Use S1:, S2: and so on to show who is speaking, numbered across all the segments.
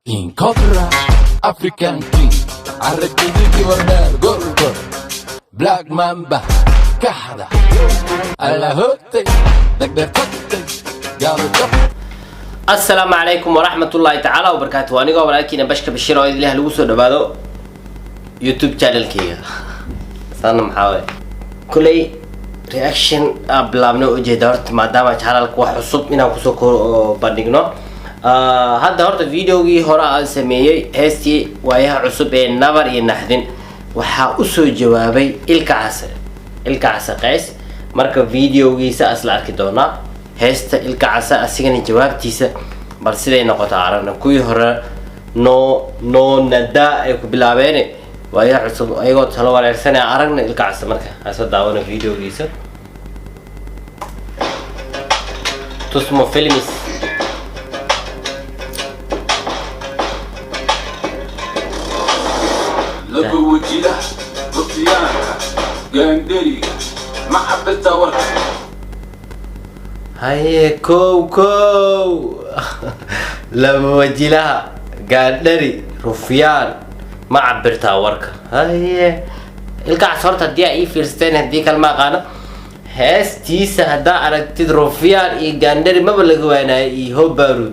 S1: King Cobra, African King, carragedigi wardheer, gorgor, Black Mamba, kaxda alla hoogtay, dagdheer tagtay, gaalo jab.
S2: Asalaamu calaykum waraxmatullaahi tacaala wabarakaatu. Anigoo walaalkiina Bashka Bashiir oo idinlah lagu soo dhawaado YouTube channelkeyga. Saana maxaa waye, kuley reaction aa bilaabnay. Ujeeda horta maadaama channelka wax cusub inaan kusoo bandhigno. Hadda horta videogii hore aan sameeyey, heestii Waayaha Cusub ee Nabar iyo Naxdin, waxaa usoo jawaabay Ilka Case, Ilka Case Qays. Marka videogiisa asla arki doonaa, heesta Ilka Case asigana jawaabtiisa bal siday noqoto aragna. Kuwii hore no nada ay ku bilaabeen Waayaha Cusub ayagoo talo wareersanaya aragna. Ilka Case marka asoo daawano videogiisa, Tusmo Films.
S1: Laba wajilaha, rufyaanka, gaandheriga, ma cabirtaa warka?
S2: Haye, kow kow, laba wajilaha, gaadhari, rufyaan, ma cabirtaa warka? Haye, Ilkaas horta haddii aa ii fiirsateen, haddii kale ma aqaano. Heestiisa haddaa aragtid, rufyaan iyo gaandhari maba laga waanayo iyo ho baruud.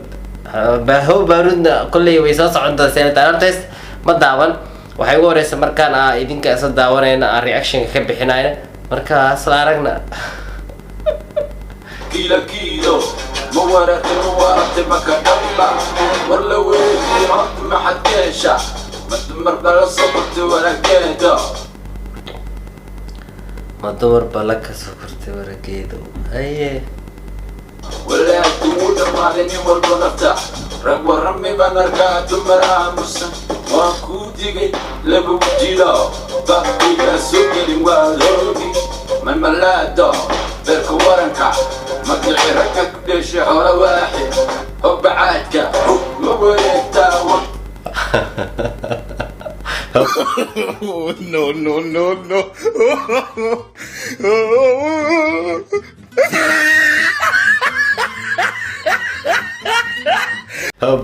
S2: Ho baruudna kolley way soo socon doontaa. Senator horta hees ma daawan. Waxay ugu horeysa markaan aa idinka isla daawanayna, aan reactionka ka bixinayna. Marka isla aragna.
S1: Kiilo kiilo, ma waratay, ma waratay, maka dhamba war la weydii horta, maxaad ka heshaa ma dumar bala sokortay warageedo?
S2: Ma dumar ba la ka sokortay warageedo? Haye.
S1: Walaagtu wuu dhammaaday, nin walba nafta rag warrami baan arkaa, dumar aamusan. Waan kuu digay, laba wajilo baqiga soo gelin, waa loogi malmalaado beerka waranka magici ragga ku dheshay xoolo waaxid hobbacaadka ma wareegtaa?
S3: No, no, no, no.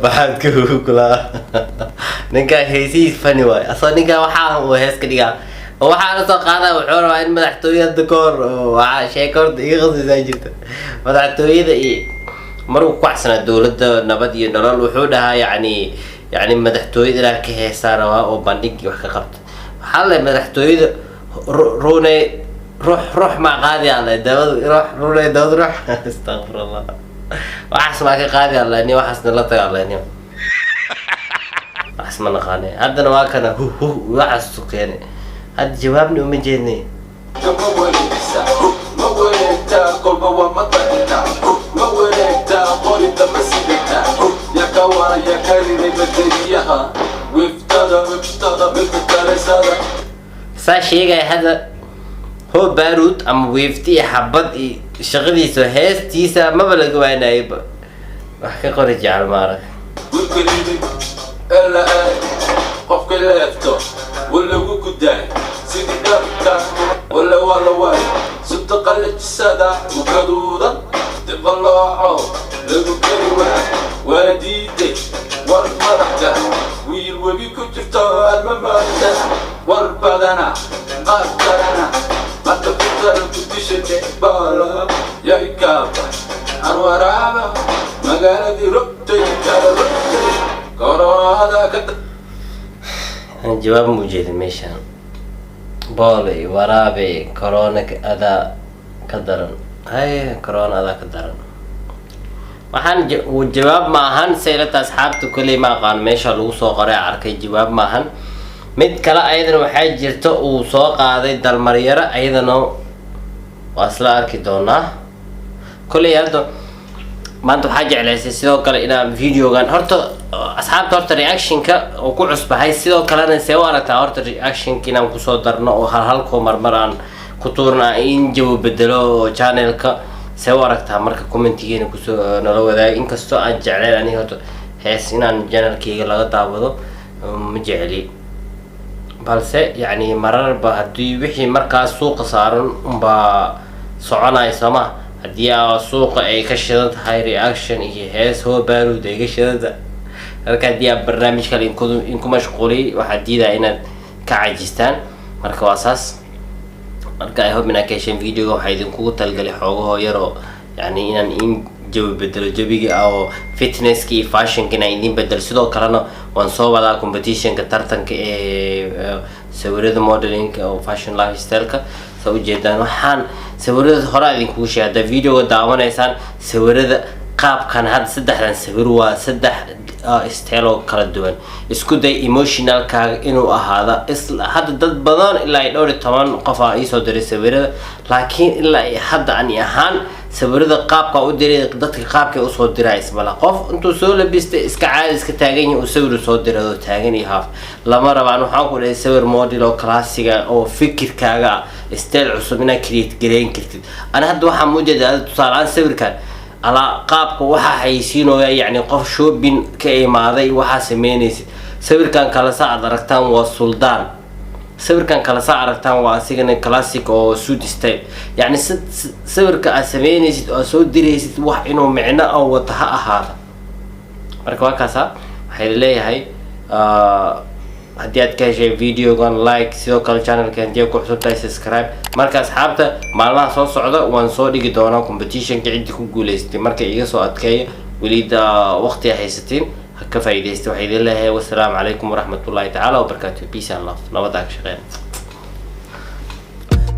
S2: Baxaadka kulaa ninkaa heesihiis fani waay. Asoo ninkaa waxaa uu hees ka dhigaa oo waxaa la soo qaadaa, wuxuu rabaa in madaxtooyada hadda ka hor oo waxaa sheeko horta iga qasaysaa jirta. Madaxtooyada iyo maruu ku kacsanaa dowladda Nabad iyo Nolol, wuxuu dhahaa yacni madaxtooyada inaan ka heesaa rabaa oo bandhig wax ka qabta. Waxaa la madaxtooyada rune ruux ruux maa qaadi alle dabad ruux rune dabad ruux, astaqfirullah, waxaas maa ka qaadi alle ni, waxaasna la taga alle ni, waxaas ma naqaane. Haddana waa kana hu hu waxaas su keenay. Hadda jawaabna uma jeednay.
S1: Ma wareegsa, ma wareegtaa, kolba waa ma tagtaa, ma wareegtaa, qorida ma sidataa, yaa ka wara, yaa ka riday bateriyaha wiftada, wiftada midka talisada?
S2: Saa sheegaya hadda hoo baaruud ama wiifti iyo xabad iyo shaqadiisa heestiisa maba laga waanayoba. Wax ka qori jecel maarag.
S1: Wiilka liday ee la aad qofka leefto wa lagu gudaa sidii dhabta wala waa la waay sunta qalajisada ugaduudan diqalooco lagu kari waa waana diiday war madaxda wiil webi ku jirto alma maanta war badana qaar kalena hadda ku daran ku disha baala yaykaaba arwaraaba magaaladii rogtay kala rogtay koronada ka.
S2: Aan jawaab ma ujeedin meeshaan. Boole waraabe, corona adaa ka daran. Hay, corona adaa ka daran. Waxaan jawaab ma ahan saylata. Asxaabta kolley ma aqaan meesha lagu soo qoray, arkay jawaab ma ahan. Mid kale ayadana waxaa jirta uu soo qaaday Dalmaryaro, ayadana waa isla arki doonaa kolley. Hadda maanta waxaa jeclaysay sidoo kale inaan videogan horta asxaabta horta reactionka oo ku cusbahay. Sidoo kalena see u aragtaa horta reactionka inaan kusoo darno oo hal halkoo marmar aan ku tuurna in jawo bedelo oo channelka see u aragtaa? Marka commentigeena kusoo nala wadaag. Inkastoo aan jeclayn aniga horta hees inaan channelkeyga laga daawado ma jecli, balse yacni mararba haddii wixii markaas suuqa saaran unbaa soconaya sooma. Haddii aa suuqa ay ka shidan tahay reaction iyo hees hoo baaruud ay ka shidan tahay. Marka haddii aad barnaamij kale inku mashquuliyay, waxaad diidaa inaad ka cajistaan. Marka waa saas. Marka I hope inaad ka hesheen videoga. Waxaa idinkugu talagalay xoogahoo yar oo yani inaan in jawi bedelo, jawiga oo fitnesska iyo fashionka inaan idin bedelo. Sidoo kalena waan soo wadaa competitionka, tartanka ee sawirada modelinka oo fashion lifestyle-ka. Saa ujeedaan, waxaan sawirada hore idinkugu sheegay, haddaa videoga daawanaysaan, sawirada qaabkan hadda saddexdan sawir waa saddex style oo kala duwan. Isku day emotionalkaaga inuu ahaado isla. Hadda dad badan, ilaa iyo 14 qof aa iisoo diray sawirada, laakiin ilaa iyo hadda ani ahaan sawirada qaabka u diray, dadka qaabkay usoo diraa ismala. Qof intuu soo labistay, iska caadi iska taagan yahay, uu sawir soo diray oo taagan iyo haaf lama rabaan. Waxaan ku dhahay sawir model oo classiga oo fikirkaaga ah, style cusub inaad create gareyn kartid. Ana hadda waxaan mujeedaa, tusaale ahaan, sawirkan alaa qaabka waxaa xayeysiinooya, yacni qof shopping ka imaaday waxaa sameynaysid. Sawirkan kale saa aad aragtaan waa suldaan. Sawirkan kale saa aragtaan waa asigana classic oo suit style. Yacni sawirka aad sameynaysid oo aad soo diraysid, wax inuu micno oo wata ha ahaada. Marka waa kaasa. Waxay leeyahay, haddii aad ka heshay videogan, like. Sidoo kale channelka haddii aad ku cusub tahay, subscribe. Marka asxaabta, maalmaha soo socda waan soo dhigi doonaa competitionka ciddii ku guuleystay. Marka iga soo adkeeya, welida waqti haysatiin, ha ka faa'iidaysta. Waxaa idin leeyahay wasalaamu calaykum waraxmatullahi tacaala wabarakaatu. Peace and love, nabaddaa ka shaqeyn.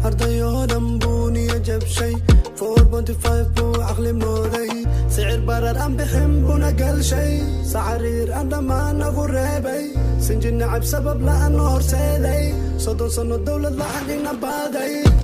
S3: Ardayoo dhan buu niyo jabshay, 4.5 buu caqli mooday, sicir barar aan bixin buna galshay, sacariir aan dhammaan nagu reebay, sinji nacab sabab la'aan noo horseeday, 30 sano dowlad la'aan ina baaday.